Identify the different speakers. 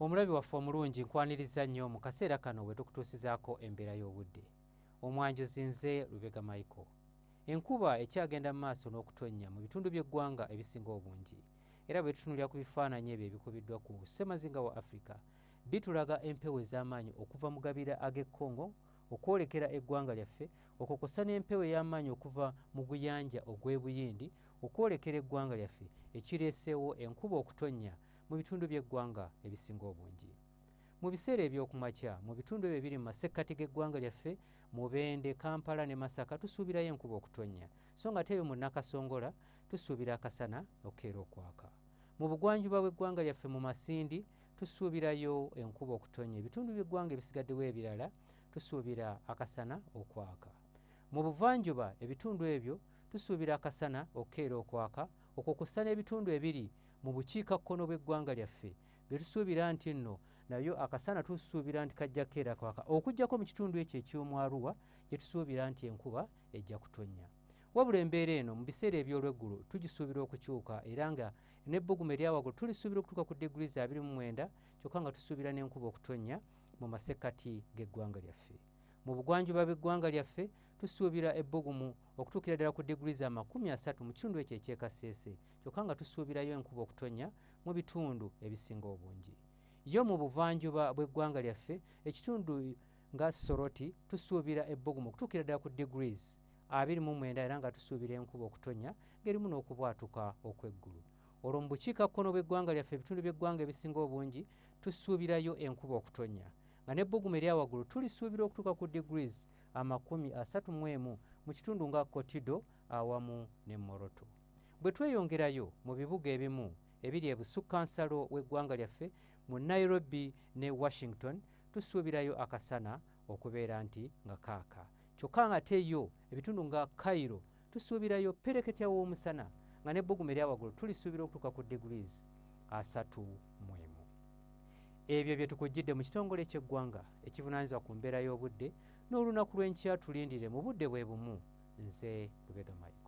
Speaker 1: Omulabi waffe omulungi, nkwaniriza nnyo mu kaseera kano we tukutuusizaako embeera y'obudde. Omwanjuzi nze Lubega Michael. Enkuba ekyagenda mu maaso n'okutonnya mu bitundu by'eggwanga ebisinga obungi, era bwe tutunulira ku bifaananyi ebyo ebikubiddwa ku ssemazinga wa Africa, bitulaga empewo ez'amaanyi okuva mu gabira ag'e Congo okwolekera eggwanga lyaffe, okwo kw'ossa n'empewo ey'amaanyi okuva mu guyanja ogw'e Buyindi okwolekera eggwanga lyaffe, ekireeseewo enkuba okutonnya mu bitundu by'eggwanga ebisinga obungi. Mu biseera eby'okumakya, mu bitundu ebyo ebiri mu masekkati g'eggwanga lyaffe, Mubende, Kampala ne Masaka, tusuubirayo enkuba okutonnya, so nga ate eyo mu Nakasongola tusuubira akasana okukeera okwaka. Mu bugwanjuba bw'eggwanga lyaffe mu Masindi tusuubirayo enkuba okutonnya, ebitundu by'eggwanga ebisigaddewo ebirala tusuubira akasana okwaka. Mu buvanjuba ebitundu ebyo tusuubira akasana okukeera okwaka, okwo kw'ossa n'ebitundu ebiri mu bukiikakkono bw'eggwanga lyaffe bye tusuubira nti nno nayo akasana tusuubira nti kajja kukeera kwaka, okuggyako mu kitundu ekyo eky'omu Arua gye tusuubira nti enkuba ejja kutonnya. Wabula embeera eno mu biseera eby'olweggulo tugisuubira okukyuka, era nga n'ebbugumu erya waggulu tulisuubira okutuuka ku degrees 29, kyokka nga tusuubira n'enkuba okutonnya mu masekkati g'eggwanga lyaffe. Mu bugwanjuba bw'eggwanga lyaffe tusuubira ebbugumu okutuukira ddala ku degrees 30 mu kitundu ekyo eky'e Kasese, kyokka nga tusuubirayo enkuba okutonnya mu bitundu ebisinga obungi. Yo mu buvanjuba bw'eggwanga lyaffe, ekitundu nga Soroti, tusuubira ebbugumu okutuukira ddala ku degrees 29, era nga tusuubira enkuba okutonnya ng'erimu n'okubwatuka okw'eggulu. Olwo mu bukiikakkono bw'eggwanga lyaffe, ebitundu by'eggwanga ebisinga obungi tusuubirayo enkuba okutonnya nga n'ebbugumu erya waggulu tulisuubira okutuuka ku degrees 31 mu kitundu nga Kotido awamu ne Moroto. Bwe tweyongerayo mu bibuga ebimu ebiri ebusukkansalo w'eggwanga lyaffe mu Nairobi ne Washington, tusuubirayo akasana okubeera nti nga kaaka, kyokka nga ate yo ebitundu nga Cairo tusuubirayo pereketya w'omusana nga n'ebbugumu erya waggulu tulisuubira okutuuka ku degrees 31. Ebyo bye tukujjidde mu kitongole ky'eggwanga ekivunaanyizibwa ku mbeera y'obudde. N'olunaku lw'enkya tulindire mu budde bwe bumu. Nze Lubega Michael.